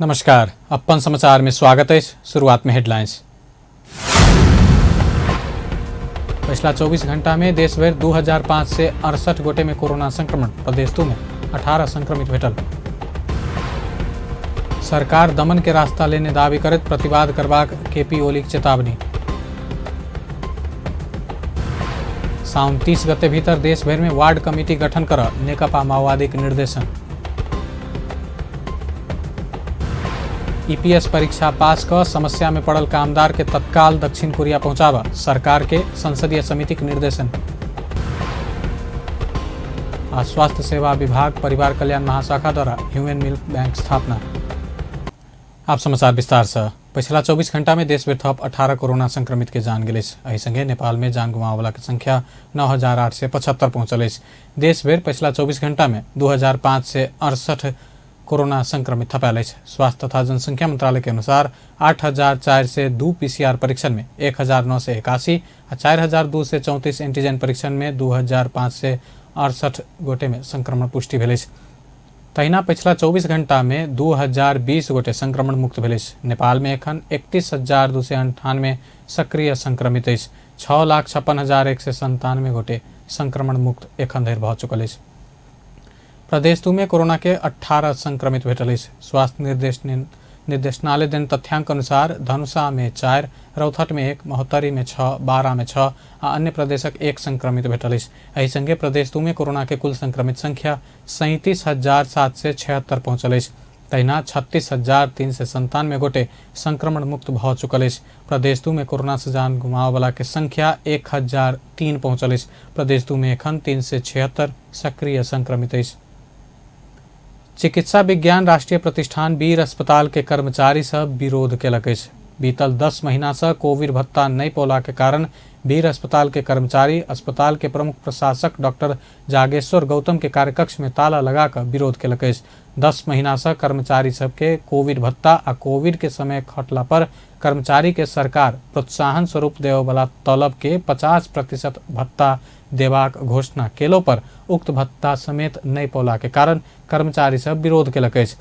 नमस्कार, अपन समाचार में स्वागत है। शुरुआत में हेडलाइंस। पिछला 24 घंटा में देश भर 2568 गोटे में कोरोना संक्रमण, प्रदेश 2 में 18 संक्रमित भेटल। सरकार दमन के रास्ता लेने दावी करैत प्रतिवाद करबाक केपी ओलीक चेतावनी। साउन 30 गते भीतर देश भर में वार्ड कमिटी गठन कर नेकपा माओवादी के निर्देशन। ईपीएस परीक्षा पास क समस्या में पड़ल कामदार के तत्काल दक्षिण कोरिया पहुंचावा सरकार के संसदीय समिति के निर्देशन। आ स्वास्थ्य सेवा विभाग परिवार कल्याण महाशाखा द्वारा ह्यूमन मिल्क बैंक स्थापना। आप समाचार विस्तार से। पिछला 24 घंटा में देश में थप 18 कोरोना संक्रमित के जान गेल अछि। एहि संगे नेपाल में जान गुमावला के संख्या 9875 पहुंचल अछि। देश भरि पिछला 24 घंटा में 2568 कोरोना संक्रमित थपायल अछि। स्वास्थ्य तथा जनसंख्या मंत्रालय के अनुसार 8402 पीसीआर परीक्षण में 1981 आ 4234 एंटीजन परीक्षण में 2568 गोटे में संक्रमण पुष्टि भेल अछि। तहिना पिछला 24 घंटा में 2020 गोटे संक्रमण मुक्त भेल अछि। नेपाल में एखन 31,298 सक्रिय संक्रमित अछि। 6,56,197 गोटे संक्रमण मुक्त एखन धरि भऽ चुकल अछि। प्रदेश 2 में कोरोना के 18 संक्रमित भेटल अछि। स्वास्थ्य निर्देशनालय देन तथ्यांक अनुसार धनुषा में 4, रौतहट में 1, महोत्तरी में 6, बारा में 6 आ अन्य प्रदेशक 1 संक्रमित भेटल अछि। एहि संगे प्रदेश 2 में कोरोना के कुल संक्रमित संख्या 37,776 पहुंचल अछि। तहिना 36,397 गोटे संक्रमण मुक्त भऽ चुकल अछि। प्रदेश 2 में कोरोना से जान गुमावला के संख्या 1,003 पहुंचल अछि। प्रदेश 2 में एखन 376 सक्रिय संक्रमित अछि। चिकित्सा विज्ञान राष्ट्रीय प्रतिष्ठान वीर अस्पताल के कर्मचारी सब विरोध केलक अछि। बीतल 10 महीना से कोविड भत्ता नहीं पौला के कारण वीर अस्पताल के कर्मचारी अस्पताल के प्रमुख प्रशासक डॉक्टर जागेश्वर गौतम के कार्यकक्ष में ताला लगाकर विरोध केलक अछि। 10 महीना से कर्मचारी सबके कोविड भत्ता आ कोविड के समय खटला पर कर्मचारी के सरकार प्रोत्साहन स्वरूप देववाला तलब के 50% भत्ता देबाक घोषणा केलो पर उक्त भत्ता समेत नहीं पौला के कारण कर्मचारी सब विरोध केलक अछि।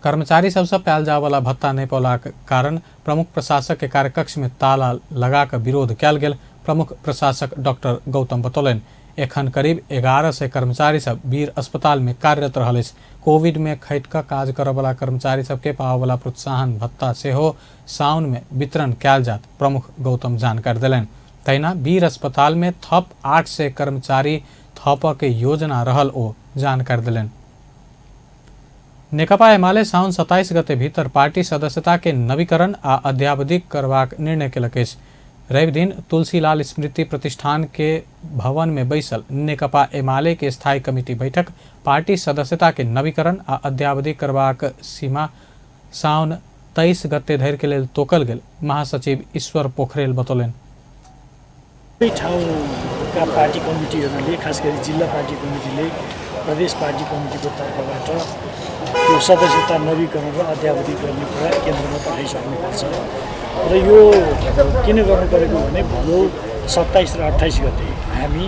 कर्मचारी सबसँ पायल जायवला भत्ता नहीं पौलाक कारण प्रमुख प्रशासक के कार्यकक्ष में ताला लगाकर विरोध कयल गेल प्रमुख प्रशासक डॉक्टर गौतम बतौलनि। एखन करीब 1100 कर्मचारी सब वीर अस्पताल में कार्यरत रहल अछि। कोविड में खटि कऽ काज करऽवला कर्मचारी सबके पाबऽवला प्रोत्साहन भत्ता सेहो साउन में वितरण कयल जायत प्रमुख गौतम जानकारी देलनि। तहिना वीर अस्पताल में थप 800 कर्मचारी थपऽ के योजना रहल ओ जानकारी देलनि। नेकपा एमाले साउन 27 गते भीतर पार्टी सदस्यता के नवीकरण आ अद्यावधिक करबाक निर्णय केलक अछि। रवि दिन तुलसीलाल स्मृति प्रतिष्ठान के भवन में बैसल नेकपा एमाले के स्थायी कमिटी बैठक पार्टी सदस्यता के नवीकरण आ अद्यावधिक करबाक सीमा साउन 23 गते धरि के लेल तोकल गेल महासचिव ईश्वर पोखरेल बतौलनि। सबै ठाउँका पार्टी कमिटीहरूले, खास गरी जिल्ला पार्टी कमिटीले प्रदेश पार्टी कमिटीको तर्फबाट त्यो सदस्यता नवीकरण र अद्यावधिक गर्ने कुरा केन्द्रमा पठाइसक्नुपर्छ। र यो किन गर्नु परेको भने भदौ 27 र 28 गते हामी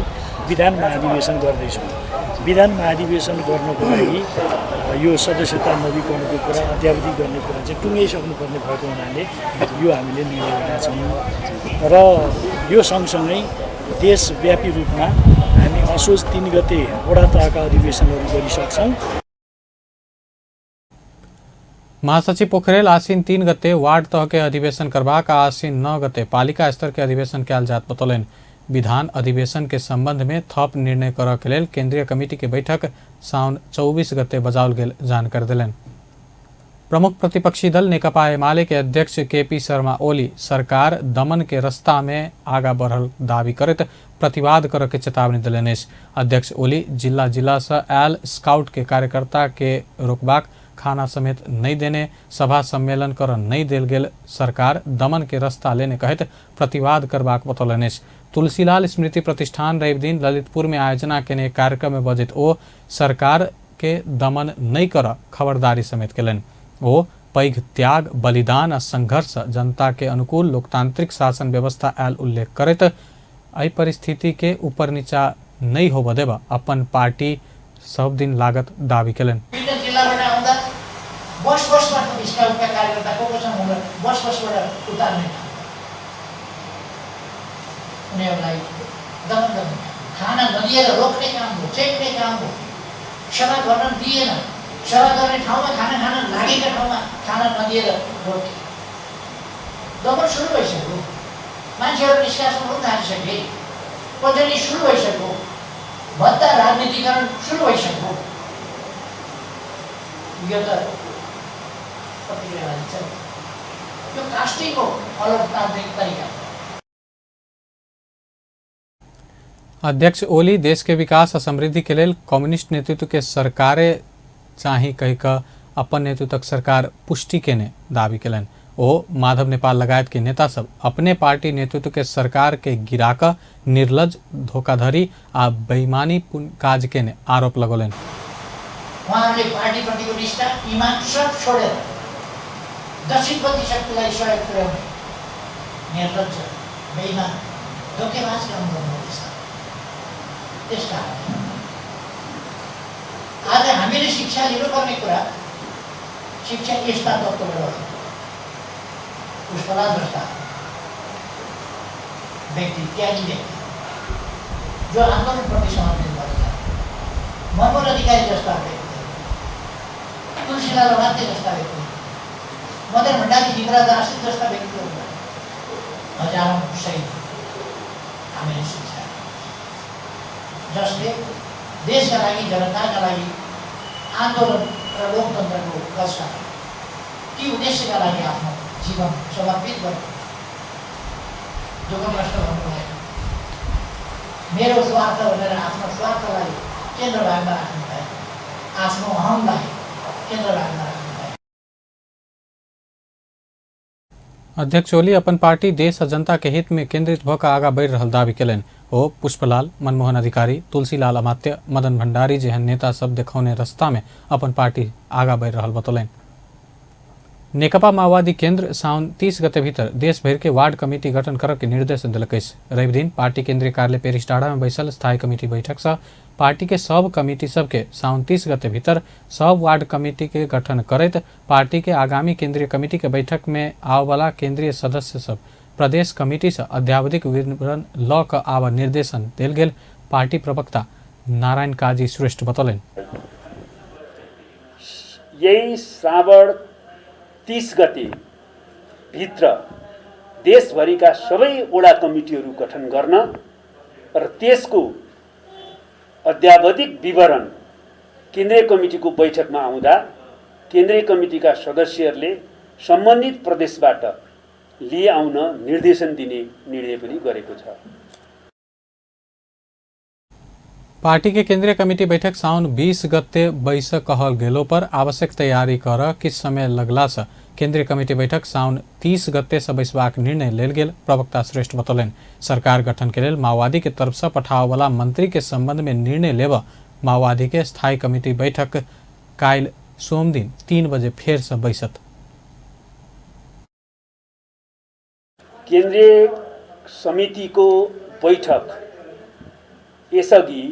विधान महाधिवेशन गर्दैछौँ। विधान महाधिवेशन गर्नको लागि यो सदस्यता नवीकरणको कुरा, अद्यावधिक गर्ने कुरा चाहिँ टुङ्ग्याइसक्नुपर्ने भएको हुनाले यो हामीले निर्णय गरेका छौँ। र यो सँगसँगै देशव्यापी रूपमा हामी असोज 3 गते वडा तहका अधिवेशनहरू गरिसक्छौँ। महासचिव पोखरेल आसिन 3 गते वार्ड तह के अधिवेशन करबाक आ आसिन 9 गते पालिका स्तर के अधिवेशन कयल जायत बतौलनि। विधान अधिवेशन के संबंध में थप निर्णय करऽ के लेल केंद्रीय कमिटी के बैठक साउन 24 गते बजाओल गेल जानकारी देलनि। प्रमुख प्रतिपक्षी दल नेकपा एमाले के अध्यक्ष केपी शर्मा ओली सरकार दमन के रास्ता में आगा बढ़ल दावी करैत प्रतिवाद करऽ के चेतावनी देलनि अछि। अध्यक्ष ओली जिला जिला से आयल स्काउट के कार्यकर्ता के रोकबाक, खाना समेत नहीं देने, सभा सम्मेलन कर नहीं देल गेल सरकार दमन के रास्ता लेने कहैत प्रतिवाद करबाक बतौलनि अछि। तुलसीलाल स्मृति प्रतिष्ठान रवि दिन ललितपुर में आयोजना केने कार्यक्रम में बजैत ओ सरकार के दमन नहीं कर खबरदारी समेत केलनि। ओ पैघ त्याग, बलिदान आ संघर्ष जनता के अनुकूल लोकतांत्रिक शासन व्यवस्था आयल उल्लेख करैत एहि परिस्थिति के ऊपर नीचा नहीं होबऽ देबऽ अपन पार्टी सब दिन लागत दावी केलनि। विभिन्न जिल्लाबाट आउँदा बस बसबाट स्काउटका कार्यकर्ता को को छन् भनेर बस बसबाट उतार्ने काम, उनीहरूलाई दमन गर्ने काम, खाना नदिएर रोक्ने काम हो, चेक्ने काम हो। सभा गर्न दिएन, सभा गर्ने ठाउँमा खाना खान लागेका ठाउँमा खाना नदिएर रोके। दमन सुरु भइसक्यो, मान्छेहरू निष्कासन हुन थालिसके, पञ्चनी सुरु भइसक्यो, भत्ता राजनीतिकरण सुरु भइसक्यो। यो त प्रतिक्रियावादी छ, यो कास्टिङ हो, अलोकतान्त्रिक तरिका। अध्यक्ष ओली देश के विकास आ समृद्धि के लेल कम्युनिस्ट नेतृत्व के सरकारे चाही कहि कऽ अपन नेतृत्वक सरकार पुष्टि केने दावी केलनि। ओ माधव नेपाल लगायत के नेता सब अपने पार्टी नेतृत्व के सरकार के गिरा कऽ निर्लज, धोखाधड़ी आ बेईमानी काज केने आरोप लगौलनि। उहाँहरूले पार्टीप्रतिको निष्ठा, इमान सब छोडेर दक्षिणपन्थी शक्तिलाई सहयोग पुर्याउने निर्लज, बेईमान, धोकेबाज काम गर्नुहुँदैछ। त्यस कारण आज हामीले शिक्षा लिनुपर्ने कुरा शिक्षा यस्ता तत्त्वबाट हो। पुष्पलाल जस्ता व्यक्ति, त्यागी व्यक्ति जो आन्दोलनप्रति समर्पित भएका, मनमोहन अधिकारी जस्ता व्यक्तिहरू, तुलसीलाल अमात्य जस्ता व्यक्ति, मदन भण्डारी, जीवराज आश्रित जस्ता व्यक्तिहरूबाट हजारौँ शहीद हामीले शिक्षा, जसले देशका लागि, जनताका लागि आन्दोलन र लोकतन्त्रको रचना ती उद्देश्यका लागि आफ्नो जीवन समर्पित गर्नु दुःखग्रस्त भन्नुभएन। मेरो स्वार्थ भनेर आफ्नो स्वार्थलाई केन्द्र भागमा राख्नु भएन, आफ्नो अहमलाई केन्द्र भागमा राख्नु भएन। अध्यक्ष ओली अपन पार्टी देश आ जनता के हित में केंद्रित भऽ कऽ आगाँ बढ़ि रहल दावी केलनि। ओ पुष्पलाल, मनमोहन अधिकारी, तुलसीलाल अमात्य, मदन भण्डारी जेहन नेता सब देखौने रास्ता में अपन पार्टी आगाँ बढ़ि रहल बतौलनि। नेकपा माओवादी केंद्र साउन 30 गते भीतर देशभरि के वार्ड कमिटी गठन करऽ के निर्देशन देलक अछि। रवि दिन पार्टी केंद्रीय कार्यालय पेरिस डाँडा में बैसल स्थायी कमिटी बैठक से पार्टी के सब कमिटी सबके साउन 30 गते भीतर सब वार्ड कमिटी के गठन करैत पार्टी के आगामी केंद्रीय कमिटी के बैठक में आबऽवला केंद्रीय सदस्य सब प्रदेश कमिटी से अद्यावधिक विवरण लऽ कऽ आबऽ निर्देशन देल गेल पार्टी प्रवक्ता नारायण काजी श्रेष्ठ बतौलनि। यही श्रावण 30 गते भित्र देशभरिका सबै वडा कमिटीहरू गठन गर्न र त्यसको अद्यावधिक विवरण केन्द्रीय कमिटीको बैठकमा आउँदा केन्द्रीय कमिटीका सदस्यहरूले सम्बन्धित प्रदेशबाट लिआउन निर्देशन दिने निर्णय पनि गरेको छ। पार्टी के केंद्रीय कमिटी बैठक साउन 20 गते बैस कहल गेलो पर आवश्यक तैयारी कर किछु समय लगला से केंद्रीय कमिटी बैठक साउन 30 गते से बैसबाक निर्णय लेल गेल प्रवक्ता श्रेष्ठ बतौलनि। सरकार गठन के लेल माओवादी के तरफ से पठाबऽवला मंत्री के संबंध में निर्णय लेबऽ माओवादी के स्थायी कमिटी बैठक काल्हि सोमदिन 3 बजे फेर से बैसत। केन्द्रीय समितिको बैठक यसअघि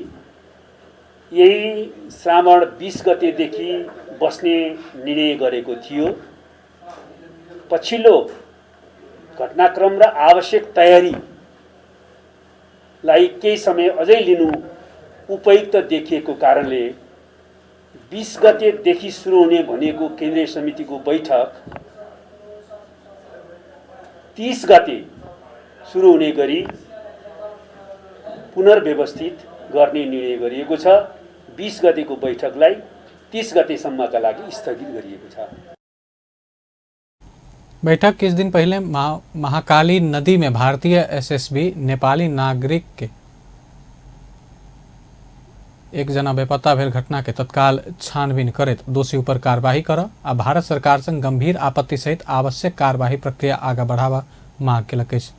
यही श्रावण 20 गतेदेखि बस्ने निर्णय गरेको थियो। पछिल्लो घटनाक्रम र आवश्यक तयारीलाई केही समय अझै लिनु उपयुक्त देखिएको कारणले 20 गतेदेखि सुरु हुने भनेको केन्द्रीय समितिको बैठक 30 गते सुरु हुने गरी पुनर्व्यवस्थित गर्ने निर्णय गरिएको छ। 20 गतेको बैठकलाई 30 गतेसम्मका लागि स्थगित गरिएको छ। बैठक किछु दिन पहले महाकाली नदी में भारतीय एसएसबी नेपाली नागरिक के एक जना बेपत्ता भेल घटना के तत्काल छानबीन करैत दोषी ऊपर कार्यवाही कर आ भारत सरकार संग गंभीर आपत्ति सहित आवश्यक कार्यवाही प्रक्रिया आगा बढ़ावा मांग केलक अछि।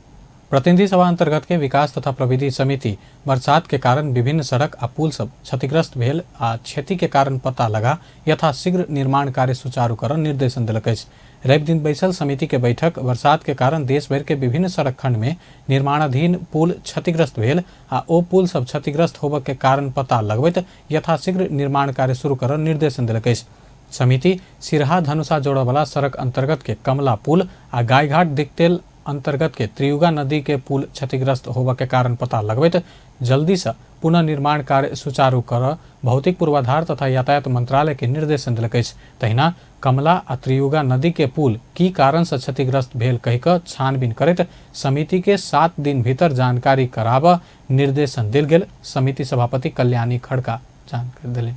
प्रतिनिधि सभा अंतर्गत के विकास तथा प्रविधि समिति बरसात के कारण विभिन्न सड़क आ पुल सब क्षतिग्रस्त भेल आ क्षति के कारण पता लगा यथाशीघ्र निर्माण कार्य सुचारू कर निर्देशन देलक अछि। रवि दिन बैसल समिति के बैठक बरसात के कारण देश भर के विभिन्न सड़क खंड में निर्माणाधीन पुल क्षतिग्रस्त भेल आ ओ पुल सब क्षतिग्रस्त होबय के कारण पता लगबैत यथाशीघ्र निर्माण कार्य शुरू कर निर्देशन देलक अछि। समिति सिरहा धनुषा जोड़वाला सड़क अंतर्गत के कमला पुल आ गायघाट दिक्तेल अंतर्गत के त्रियुगा नदी के पुल क्षतिग्रस्त होबय के कारण पता लगबैत जल्दी से पुनर्निर्माण कार्य सुचारू कर भौतिक पूर्वाधार तथा यातायात मंत्रालय के निर्देशन देलक अछि। तहिना कमला आ त्रियुगा नदी के पुल की कारण से क्षतिग्रस्त भेल कहि कऽ छानबीन करैत समिति के 7 दिन भीतर जानकारी कराबऽ निर्देशन देल गेल समिति सभापति कल्याणी खड़का जानकारी देलनि।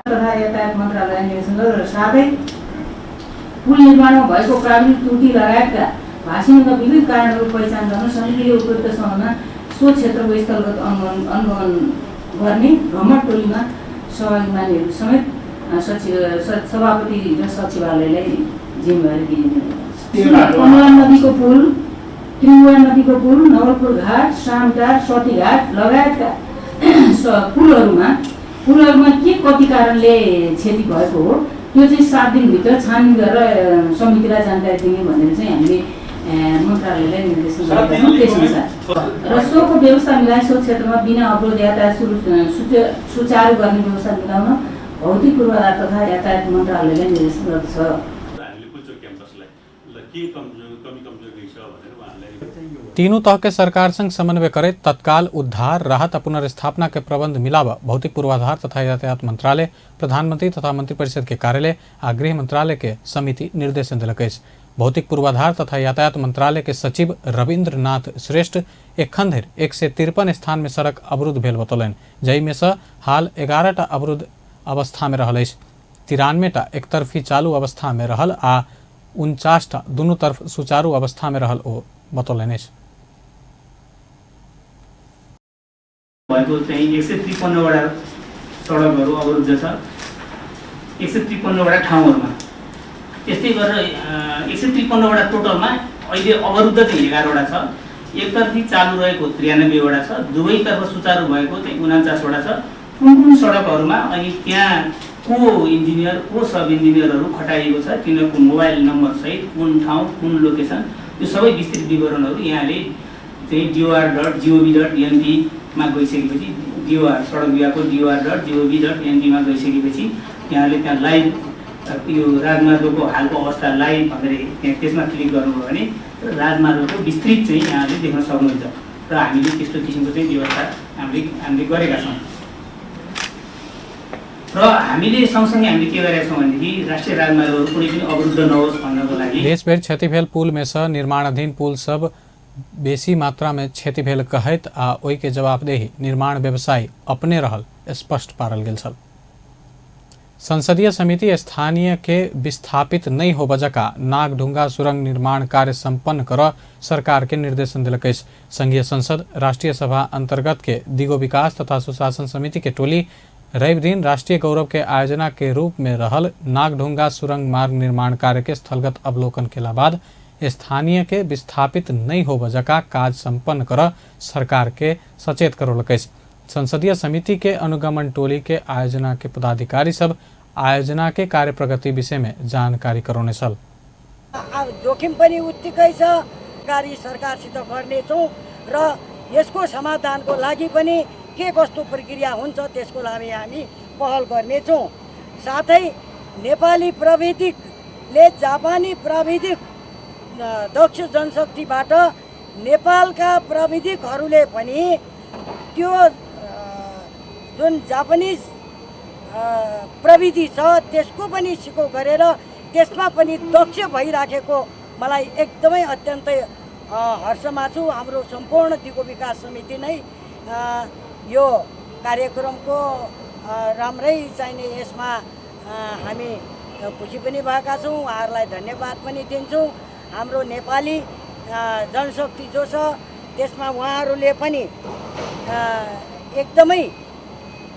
तथा यातायात मन्त्रालय निर्देशन र साथै पुल निर्माणमा भएको प्राविधिक त्रुटि लगायतका भाषिङका विविध कारणहरू पहिचान गर्न समितिले उपयुक्त समयमा सो क्षेत्रको स्थलगत अनुगमन गर्ने भ्रमण टोलीमा सहभागी मानिसहरू समेत सभापति र सचिवालयलाई जिम्मेवारी दिइने। कमला नदीको पुल, त्रियुगा नदीको पुल, नवलपुर घाट, सामटार, सतीघाट लगायतका पुलहरूमा के कति कारणले क्षति भएको हो त्यो चाहिँ 7 दिनभित्र छानबिन गरेर समितिलाई जानकारी दिने भनेर चाहिँ हामीले मन्त्रालयलाई निर्देशन गरेका छौँ। त्यसअनुसार र सोको व्यवस्था मिलाए सो क्षेत्रमा बिना अवरोध यातायात सुचारू गर्ने व्यवस्था मिलाउन भौतिक पूर्वाधार तथा यातायात मन्त्रालयलाई निर्देशन गर्दछ। तीनों तह के सरकार संग समन्वय करे तत्काल उद्धार, राहत आ पुनर्स्थापना के प्रबंध मिलावा भौतिक पूर्वाधार तथा यातायात मंत्रालय, प्रधानमंत्री तथा मंत्रिपरिषद के कार्यालय आ गृह मंत्रालय के समिति निर्देशन देलक अछि। भौतिक पूर्वाधार तथा यातायात मंत्रालय के सचिव रविन्द्रनाथ श्रेष्ठ एखन धरि 153 स्थान में सड़क अवरुद्ध भेल बतौलनि, जाहिमे सँ हाल 11 टा अवरुद्ध अवस्था में रहल अछि। 93 टा एकतरफी चालू अवस्था में रहल आ 49 टा दुनू तरफ सुचारू अवस्था में रहल ओ बतौलनि अछि। भएको चाहिँ 153 वटा सडकहरू अवरुद्ध छ, 153 वटा ठाउँहरूमा। त्यस्तै गरेर 153 वटा टोटलमा अहिले अवरुद्ध चाहिँ 11 वटा छ, एकतर्फी चालु रहेको 93 वटा छ, दुवैतर्फ सुचारू भएको चाहिँ 49 वटा छ। कुन कुन सडकहरूमा अनि त्यहाँ को इन्जिनियर को सब इन्जिनियरहरू खटाइएको छ, तिनीहरूको मोबाइल नम्बरसहित कुन ठाउँ कुन लोकेसन, यो सबै विस्तृत विवरणहरू यहाँले चाहिँ dor.gov.np मा गइसकेपछि, डिओआर सडक विभागको dor.gov.np मा गइसकेपछि यहाँले त्यहाँ लाइभ यो राजमार्गको हालको अवस्था लाइभ भनेर त्यहाँ त्यसमा क्लिक गर्नुभयो भने राजमार्गको विस्तृत चाहिँ यहाँले देख्न सक्नुहुन्छ र हामीले त्यस्तो किसिमको चाहिँ व्यवस्था हामीले गरेका छौँ। र हामीले सँगसँगै हामीले के गरेका छौँ भनेदेखि राष्ट्रिय राजमार्गहरू कुनै पनि अवरुद्ध नहोस् भन्नको लागि देशभरि क्षति भेल पुल में सँ निर्माणाधीन पुल सब बेसी मात्रा में क्षति भेल कहैत आ ओहि के जवाबदेही निर्माण व्यवसायी अपने रहल स्पष्ट पारल गेल छल। संसदीय समिति स्थानीय के विस्थापित नहीं होबय जका नागढुंगा सुरंग निर्माण कार्य संपन्न कर सरकार के निर्देशन देलक अछि। संघीय संसद राष्ट्रीय सभा अंतर्गत के दिगो विकास तथा सुशासन समिति के टोली रवि दिन राष्ट्रीय गौरव के आयोजना के रूप में रहल नागढुंगा सुरंग मार्ग निर्माण कार्य के स्थलगत अवलोकन केला बाद स्थानीय के विस्थापित नहीं होबय जका काज संपन्न कर सरकार के सचेत करौलक अछि। संसदीय समिति के अनुगमन टोली के आयोजना के पदाधिकारी सब आयोजना के कार्य प्रगति विषय में जानकारी करौने छल। जोखिम पनि उत्तिकै छ, कार्य सरकारसित गर्नेछौँ र यसको समाधानको लागि पनि के कस्तो प्रक्रिया हुन्छ त्यसको लागि हामी पहल गर्नेछौँ। साथै नेपाली प्रविधिकले जापानी प्राविधिक दक्ष जनशक्तिबाट नेपालका प्रविधिकहरूले पनि त्यो जुन जापानिज प्रविधि छ त्यसको पनि सिको गरेर त्यसमा पनि दक्ष भइराखेको मलाई एकदमै अत्यन्तै हर्षमा छु। हाम्रो सम्पूर्ण दिगो विकास समिति नै यो कार्यक्रमको राम्रै चाहिने यसमा हामी खुसी पनि भएका छौँ, उहाँहरूलाई धन्यवाद पनि दिन्छौँ। हाम्रो नेपाली जनशक्ति जो छ त्यसमा उहाँहरूले पनि एकदमै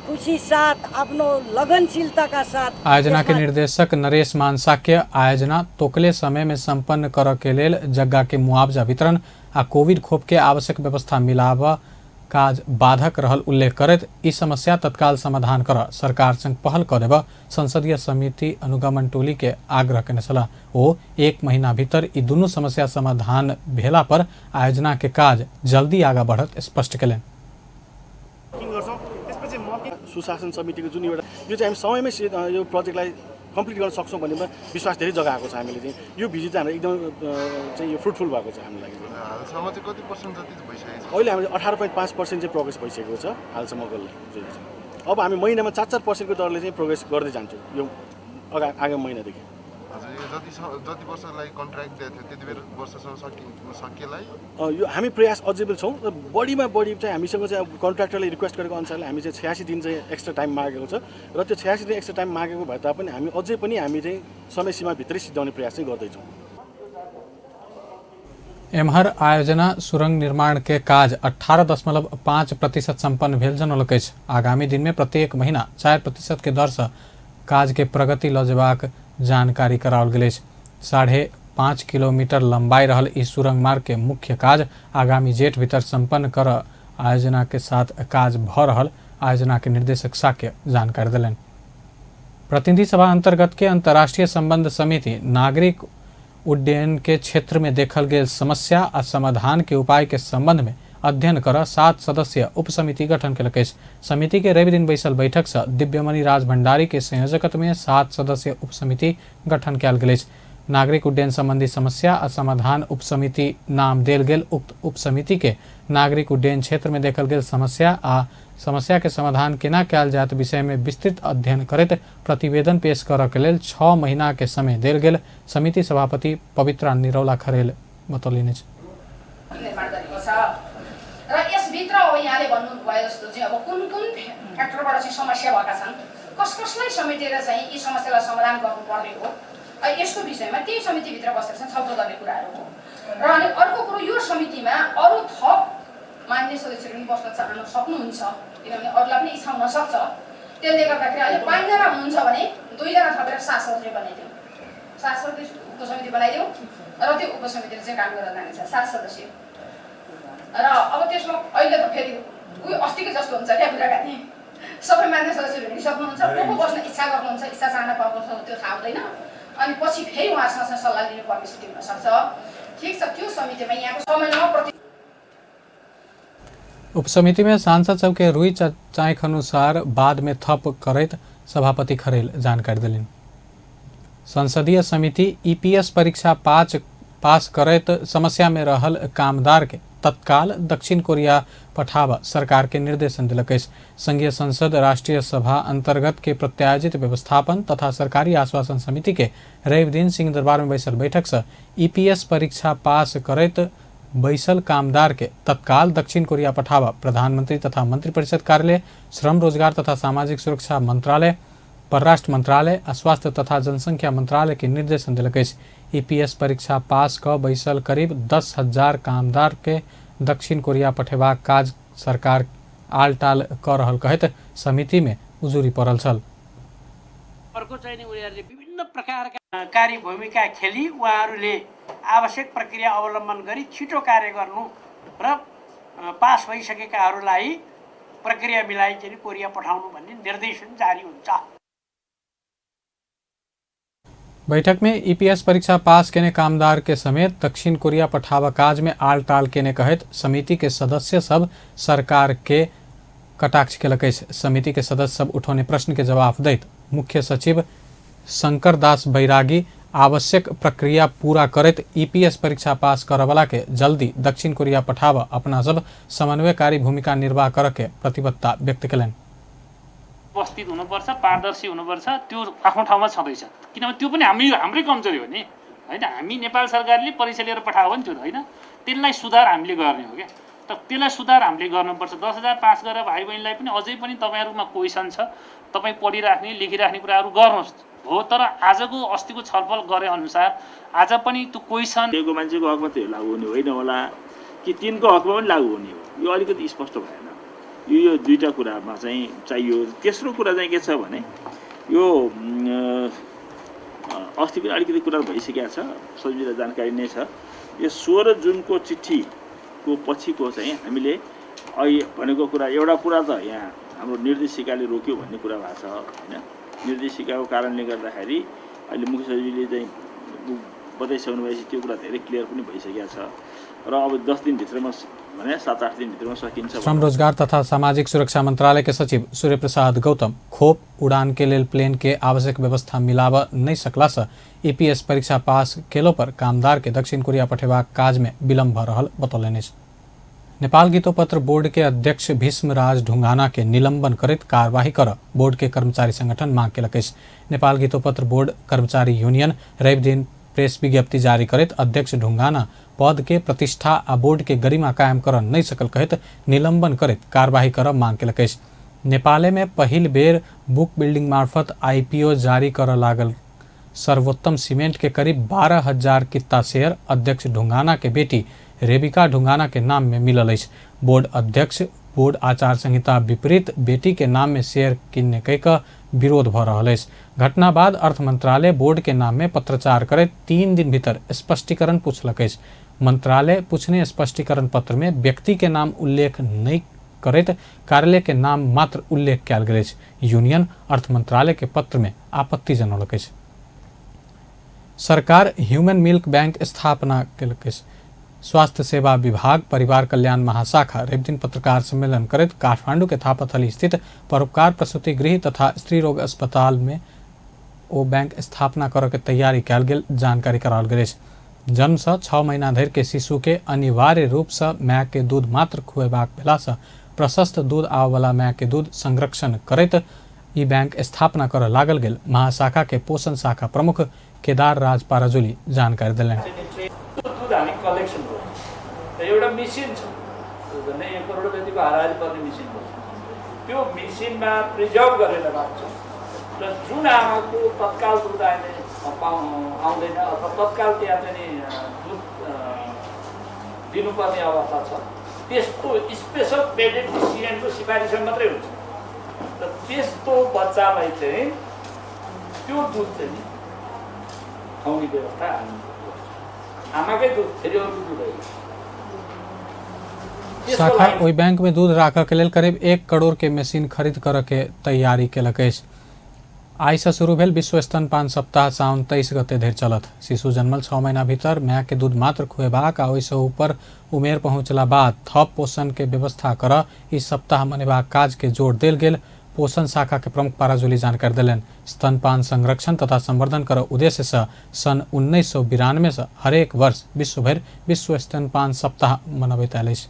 खुशी साथ आफ्नो लगनशीलता का साथ आयोजना के निर्देशक नरेश मान साक्य आयोजना तोकले समय में संपन्न कर के लेल जग्गा के मुआवजा वितरण आ कोविड खोप के आवश्यक व्यवस्था मिलाब काज बाधक रहल उल्लेख करैत ई समस्या तत्काल समाधान कर सरकार संग पहल क देब संसदीय समिति अनुगमन टोली के आग्रह केने छलाह। ओ 1 महीना भीतर ई दुनू समस्या समाधान भेला पर आयोजना के काज जल्दी आगा बढ़त स्पष्ट केलनि। सुशासन समितिको जुन एउटा यो चाहिँ हामी समयमै यो प्रोजेक्टलाई कम्प्लिट गर्न सक्छौँ भन्नेमा विश्वास धेरै जगाएको छ। हामीले चाहिँ यो भिजिट चाहिँ हामीलाई एकदम चाहिँ यो फ्रुटफुल भएको छ हामीलाई। हालसम्म चाहिँ कति पर्सेन्ट जति भइसकेको छ? अहिले हामीले 18.5% चाहिँ प्रोग्रेस भइसकेको छ हालसम्मको लागि। अब हामी महिनामा 4-4% दरले चाहिँ प्रोग्रेस गर्दै जान्छौँ यो आगामी महिनादेखि। हजुर, यो जति वर्षको लागि कन्ट्र्याक्ट दिएको थियो त्यति बेला वर्षसम्म सकिएला यो हामी प्रयास अझै पनि छौँ। र बढीमा बढी चाहिँ हामीसँग चाहिँ अब कन्ट्र्याक्टरले रिक्वेस्ट गरेको अनुसारले हामी चाहिँ 86 दिन चाहिँ एक्स्ट्रा टाइम मागेको छ र त्यो 86 दिन एक्स्ट्रा टाइम मागेको भए तापनि हामी अझै पनि हामी चाहिँ समय सीमाभित्रै सिद्ध्याउने प्रयास चाहिँ गर्दैछौँ। एम्हर आयोजना सुरंग निर्माण के काज 18.5% सम्पन्न भेल जनौलक अछि। आगामी दिन में प्रत्येक महीना 4% के दर से काज के प्रगति ल जेबाक जानकारी कराओल गेल अछि। 5.5 किलोमीटर लंबाई रहल ई सुरंग मार्ग के मुख्य काज आगामी जेठ भीतर सम्पन्न कर आयोजना के साथ काज भ रहल आयोजना के निर्देशक साक्य जानकारी देलनि। प्रतिनिधि सभा अंतर्गत के अंतर्राष्ट्रीय संबंध समिति नागरिक उड्डयन के क्षेत्र में देखल गेल समस्या आ समाधान के उपाय के संबंध में अध्ययन कर 7 सदस्यीय उपसमिति गठन केलक अछि। समिति के रवि दिन बैसल बैठक से दिव्यमणि राज भंडारी के संयोजकत्व में 7 सदस्यीय उपसमिति गठन कयल गेल अछि। नागरिक उड्डयन संबंधी समस्या आ समाधान उपसमिति नाम देल गेल उक्त उपसमिति के नागरिक उड्डयन क्षेत्र में देखल गेल समस्या आ समस्या के समाधान केना कयल जायत विषय में विस्तृत अध्ययन करैत प्रतिवेदन पेश करऽ के लेल 6 महीना के समय देल गेल समिति सभापति पवित्रा निरौला खरेल बतौलनि अछि। निर्माण गरेको छ र यसभित्र अब यहाँले भन्नुभयो जस्तो चाहिँ अब कुन कुन फ्याक्टरबाट चाहिँ समस्या भएका छन्, कस कसलाई समेटेर चाहिँ यी समस्यालाई समाधान गर्नुपर्ने हो, यसको विषयमा त्यही समितिभित्र बसेर चाहिँ छलफल गर्ने कुराहरू हो। र अनि अर्को कुरो यो समितिमा अरू थप मान्य सदस्यहरू पनि बस्न चाहनु सक्नुहुन्छ, किनभने अरूलाई पनि इच्छा हुन सक्छ। त्यसले गर्दाखेरि अहिले 5 जना हुनुहुन्छ भने 2 जना थपेर 7 सदस्य बनाइदिउँ, 7 सदस्य उपसमिति बनाइदिउँ र त्यो उपसमितिले चाहिँ काम गरेर जानेछ 7 सदस्य। र अब त्यसमा अहिले त फेरि उयो अस्तिको जस्तो हुन्छ क्या कुराकानी, सबै मान्य सदस्यहरू हिँडिसक्नुहुन्छ, को को बस्न इच्छा गर्नुहुन्छ, इच्छा चाहना पाउनु त्यो थाहा हुँदैन, अनि पछि फेरि उहाँहरूसँग सल्लाह लिनुपर्ने स्थिति हुनसक्छ। ठिक छ, त्यो समितिमा यहाँको समयमा प्रति उपसमिति में सांसद सबके रुई चाँख अनुसार बाद में थप करैत सभापति खरेल जानकारी देलनि। संसदीय समिति ईपीएस परीक्षा पास करैत समस्या में रहल कामदार के तत्काल दक्षिण कोरिया पठाब सरकार के निर्देशन दिलक अछि। संघीय संसद राष्ट्रीय सभा अंतर्गत के प्रत्यायोजित व्यवस्थापन तथा सरकारी आश्वासन समिति के रवि दिन सिंहदरबार में बैसल बैठक से ईपीएस परीक्षा पास करैत बैसल कामदार के तत्काल दक्षिण कोरिया पठाब प्रधानमंत्री तथा मंत्रिपरिषद कार्यालय, श्रम रोजगार तथा सामाजिक सुरक्षा मंत्रालय, परराष्ट्र मंत्रालय आ स्वास्थ्य तथा जनसंख्या मंत्रालय के निर्देशन दिलक अछि। ईपीएस परीक्षा पास क बैसल करीब 10,000 कामदार के दक्षिण कोरिया पठेबाक काज सरकार आलटाल क रहल कहैत समिति में उजुरी पड़ल छल। अर्को चाहिँ उनीहरूले विभिन्न प्रकारका कार्य भूमिका खेली उहाँहरूले आवश्यक प्रक्रिया अवलम्बन गरी छिटो कार्य गर्नु र पास भइसकेकाहरूलाई प्रक्रिया मिलाई चाहिँ कोरिया पठाउनु भन्ने निर्देशन जारी हुन्छ। बैठक में ईपीएस परीक्षा पास केने कामदार के समेत दक्षिण कोरिया पठावा काज में आल टाल केने कहैत समिति के सदस्य सब सरकार के कटाक्ष केलक अछि। समिति के सदस्य सब उठौने प्रश्न के जवाब दैत मुख्य सचिव शंकर दास बैरागी आवश्यक प्रक्रिया पूरा करैत ईपीएस परीक्षा पास करवला के जल्दी दक्षिण कोरिया पठाव अपना सब समन्वयकारी भूमिका निर्वाह कर के प्रतिबद्धता व्यक्त केलनि। उपस्थित हुनुपर्छ, पारदर्शी हुनुपर्छ, त्यो आफ्नो ठाउँमा छँदैछ, किनभने त्यो पनि हाम्रै कमजोरी हो नि, होइन? हामी नेपाल सरकारले परीक्षा लिएर पठायो भने त्यो होइन, त्यसलाई सुधार हामीले गर्ने हो क्या। त त्यसलाई सुधार हामीले गर्नुपर्छ। 10,000 पास गरेर भाइ बहिनीलाई पनि अझै पनि तपाईँहरूमा क्वेसन छ, तपाईँ पढिराख्ने लेखिराख्ने कुराहरू गर्नुहोस् हो, तर आजको अस्तिको छलफल गरे अनुसार आज पनि त्यो क्वेसन दिएको मान्छेको हकमा त्यो लागु हुने होइन होला कि तिनको हकमा पनि लागु हुने हो, यो अलिकति स्पष्ट भएन। यो दुईवटा कुरामा चाहिँ चाहियो। तेस्रो कुरा चाहिँ के छ भने यो अस्ति पनि अलिकति कुरा भइसकेको छ, सजिलो जानकारी नै छ। यो 16 जुनको चिठीको पछिको चाहिँ हामीले अहिले भनेको कुरा एउटा कुरा त यहाँ हाम्रो निर्देशिकाले रोक्यो भन्ने कुरा भएको छ, होइन? निर्देशिकाको कारणले गर्दाखेरि अहिले मुख्य सचिवले चाहिँ बताइसक्नु भएपछि त्यो कुरा धेरै क्लियर पनि भइसकेको छ र अब 10 दिनभित्रमा भने 7-8 दिनभित्रमा सकिन्छ। श्रम रोजगार तथा सामाजिक सुरक्षा मंत्रालय के सचिव सूर्य प्रसाद गौतम खोप उड़ान के लेल प्लेन के आवश्यक व्यवस्था मिलाब नहीं सकला से ईपीएस परीक्षा पास केलो पर कामदार के दक्षिण कोरिया पठेबाक काज में विलम्ब भ रहल बतौलनि अछि। नेपाल गीतोपत्र बोर्ड के अध्यक्ष भीष्मराज ढुंगाना के निलंबन करैत कार्यवाही कर बोर्ड के कर्मचारी संगठन मांग केलक अछि। नेपाल गीतोपत्र बोर्ड कर्मचारी यूनियन रवि दिन प्रेस विज्ञप्ति जारी करैत अध्यक्ष ढुंगाना पद के प्रतिष्ठा आ बोर्ड के गरिमा कायम कर नहीं सकल कहैत निलंबन करैत कार्यवाही कर मांग केलक अछि। नेपाले में पहिल बेर बुक बिल्डिंग मार्फत आईपीओ जारी कर लागल सर्वोत्तम सीमेंट के करीब 12,000 कित्ता शेयर अध्यक्ष ढुंगाना के बेटी रेबिका ढुंगाना के नाम में मिलल अछि। बोर्ड अध्यक्ष बोर्ड आचार संहिता विपरीत बेटी के नाम में शेयर किनने कहि कऽ विरोध भऽ रहल अछि। घटना बाद अर्थ मंत्रालय बोर्ड के नाम में पत्रचार करैत 3 दिन भीतर स्पष्टीकरण पूछलक अछि। मंत्रालय पूछने स्पष्टीकरण पत्र में व्यक्ति के नाम उल्लेख नहीं करैत कार्यालय के नाम मात्र उल्लेख कयल गेल अछि। यूनियन अर्थ मंत्रालय के पत्र में आपत्ति जनौलक अछि। सरकार ह्यूमन मिल्क बैंक स्थापना केलक अछि। स्वास्थ्य सेवा विभाग परिवार कल्याण महाशाखा रविदिन पत्रकार सम्मेलन करैत काठमांडू के थापाथली स्थित परोपकार प्रसूति गृह तथा स्त्री रोग अस्पताल में ओ बैंक स्थापना करऽ के तैयारी कयल गेल जानकारी कराओल गेल अछि। जन्म से 6 महीना धरि के शिशु के अनिवार्य रूप से माय के दूध मात्र खुएबाक भेला से प्रशस्त दूध आबयवला माय के दूध संरक्षण करैत ई बैंक स्थापना करऽ लागल गेल महाशाखा के पोषण शाखा प्रमुख केदार राज पाराजुली जानकारी देलनि। दुध हामी कलेक्सन गर्छौँ र एउटा मेसिन छ, झन्डै 1 करोड जतिको हाराहारी पर्ने मेसिन हो। त्यो मेसिनमा प्रिजर्भ गरेर राख्छौँ र जुन आमाको तत्काल दुध अहिले आउँदैन अथवा तत्काल त्यहाँ चाहिँ दुध दिनुपर्ने अवस्था छ, त्यस्तो स्पेसल पेडियाट्रिसियनको सिफारिसमा मात्रै हुन्छ र त्यस्तो बच्चालाई चाहिँ त्यो दुध चाहिँ खुवाउने व्यवस्था हामी आमाकै दुध, फेरि अरू दुध होइन। शाखा ओहि बैंक में दूध राखऽ के लेल करीब 1 करोड़ के मशीन खरीद करऽ के तैयारी केलक अछि। आइ से शुरू भेल विश्व स्तनपान सप्ताह साउन 23 गते धरि चलत। शिशु जन्मल 6 महीना भीतर माय के दूध मात्र खुएबाक आ ओहिसँ ऊपर उमेर पहुँचला बाद थप पोषण के व्यवस्था करऽ ई सप्ताह मनेबाक काज के जोर देल गेल पोषण शाखा के प्रमुख पाराजुली जानकारी देलनि। स्तनपान संरक्षण तथा संवर्धन कर उद्देश्य से सन 1992 से हरेक वर्ष विश्वभरि विश्व स्तनपान सप्ताह मनबैत आयल अछि।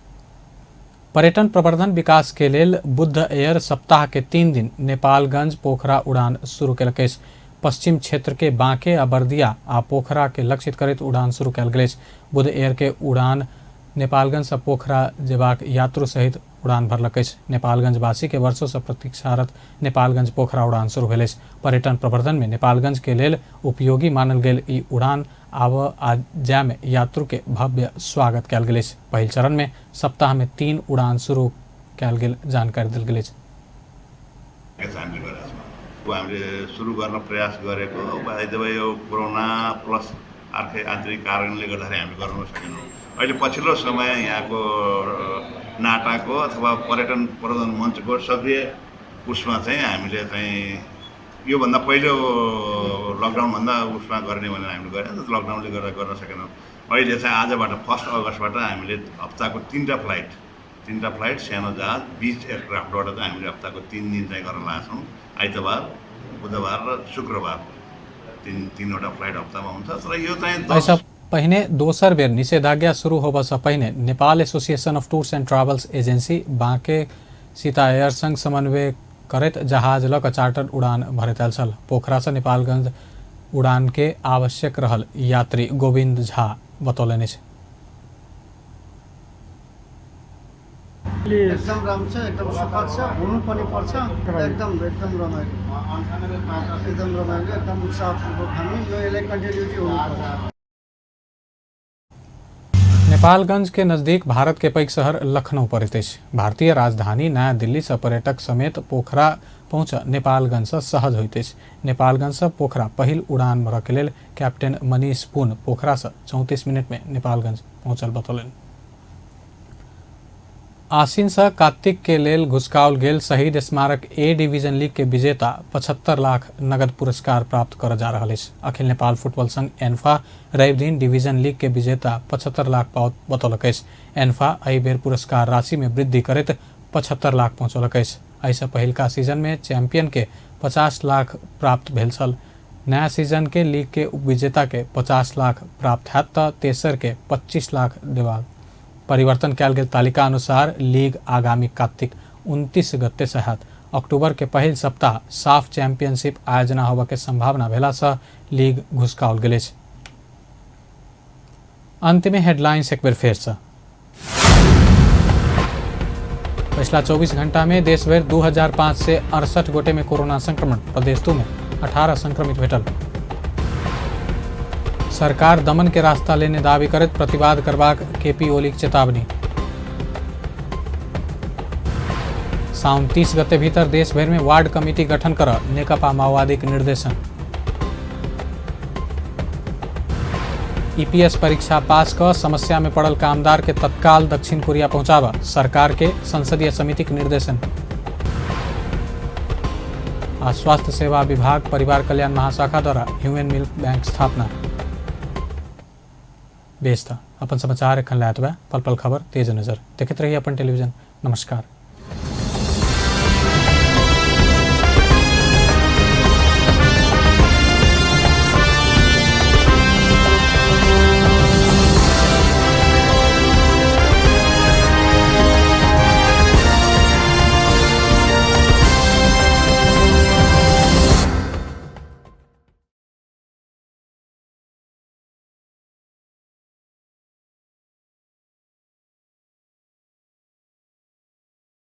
पर्यटन प्रवर्धन विकास के लेल बुद्ध एयर सप्ताह के 3 दिन नेपालगंज पोखरा उड़ान शुरू केलक अछि। पश्चिम क्षेत्र के बांके आ बर्दिया आ पोखरा के लक्षित करैत उड़ान शुरू कयल गेल अछि। बुद्ध एयर के उड़ान नेपालगंज से पोखरा जेबाक यात्रु सहित उड़ान भरलक अछि। नेपालगंज वासी के वर्षों से प्रतीक्षारत नेपालगंज पोखरा उड़ान शुरू भेल अछि। पर्यटन प्रवर्धन में नेपालगंज के लेल उपयोगी मानल गेल ई उड़ान आब आ जाय में यात्रु के भव्य स्वागत कयल गेल अछि। पहिल चरण में सप्ताह में 3 उड़ान शुरू कयल गेल जानकारी देल गेल अछि। हामीले सुरु गर्न प्रयास गरेको यो कोरोना प्लस अर्कै आन्तरिक कारणले गर्दाखेरि हामीले गर्न सकेनौँ। अहिले पछिल्लो समय यहाँको नाटाको अथवा पर्यटन प्रवर्धन मञ्चको सक्रिय उसमा चाहिँ हामीले चाहिँ योभन्दा पहिलो लकडाउनभन्दा उसमा गर्ने भनेर हामीले गऱ्यौँ, लकडाउनले गर्दा गर्न सकेनौँ। अहिले चाहिँ आजबाट 1 अगस्तबाट हामीले हप्ताको 3 फ्लाइट सानो जहाज 20 एयरक्राफ्टबाट चाहिँ हामीले हप्ताको 3 दिन चाहिँ गर्न लागेका छौँ। आइतबार, बुधबार र शुक्रबार 3वटा फ्लाइट हप्तामा हुन्छ। तर यो चाहिँ पहिने दोसर बेर निषेधाज्ञा शुरू होबऽ से पहिने Nepal association of tours and travels agency Banke Sita air संग समन्वय करैत जहाज लऽ कऽ चार्टर उड़ान भरैत आयल छल। पोखरा से नेपालगंज उड़ान के आवश्यक रहल यात्री गोविंद झा बतौलनि अछि। एकदम राम्रो छ, एकदम सुखद छ, हुनु पनि पर्छ। एकदम एकदम रमाइलो, एकदम रमाइलो, एकदम उत्साहपूर्वक हामी यो यसलाई कन्टिन्युटी हुनुपर्छ। नेपालगंज के नजदीक भारत के पैघ शहर लखनऊ पड़ैत अछि। भारतीय राजधानी नया दिल्ली से पर्यटक समेत पोखरा पहुँच नेपालगंज से सहज होइत अछि। नेपालगंज से पोखरा पहिल उड़ान भरऽ के लेल कैप्टन मनीष पुन पोखरा से 34 मिनट में नेपालगंज पहुँचल बतौलनि। आसिन से कार्तिक के लेल घुसकाओल गेल शहीद स्मारक ए डिवीजन लीग के विजेता 75 लाख नगद पुरस्कार प्राप्त कर जा रहल अछि। अखिल नेपाल फुटबॉल संघ एन्फा रवि दिन डिवीजन लीग के विजेता 75 लाख पाओत बतौलक अछि। एन्फा एहि बेर पुरस्कार राशि में वृद्धि करैत 75 लाख पहुँचौलक अछि। एहिसँ पहिलका सीजन में चैंपियन के 50 लाख प्राप्त भेल छल। नया सीजन के लीग के उपविजेता के 50 लाख प्राप्त हैत तऽ तेसर के 25 लाख देबाक परिवर्तन कयल गेल तालिका अनुसार लीग आगामी कार्तिक 29 गते से हैत। अक्टूबर के पहिल सप्ताह साफ चैंपियनशिप आयोजना होबय के संभावना भेला से लीग घुसकाओल गेल अछि। अंत में हेडलाइंस एक बेर फेर से। पिछला 24 घंटा में देश भरि 2568 गोटे में कोरोना संक्रमण, प्रदेश 2 में 18 संक्रमित भेटल। सरकार दमन के रास्ता लेने दावी करैत प्रतिवाद करबाक केपी ओलीक चेतावनी। साउन 30 गते भीतर देश भरि में वार्ड कमिटी गठन कर नेकपा माओवादी के निर्देशन। ईपीएस परीक्षा पास क समस्या में पड़ल कामदार के तत्काल दक्षिण कोरिया पहुंचाबा सरकार के संसदीय समिति के निर्देशन। आ स्वास्थ्य सेवा विभाग परिवार कल्याण महाशाखा द्वारा ह्यूमन मिल्क बैंक स्थापना। बेस था अपन समाचार एखन लायत बा पल पल खबर तेज नजर देखते रहिए अपन टेलीविजन। नमस्कार।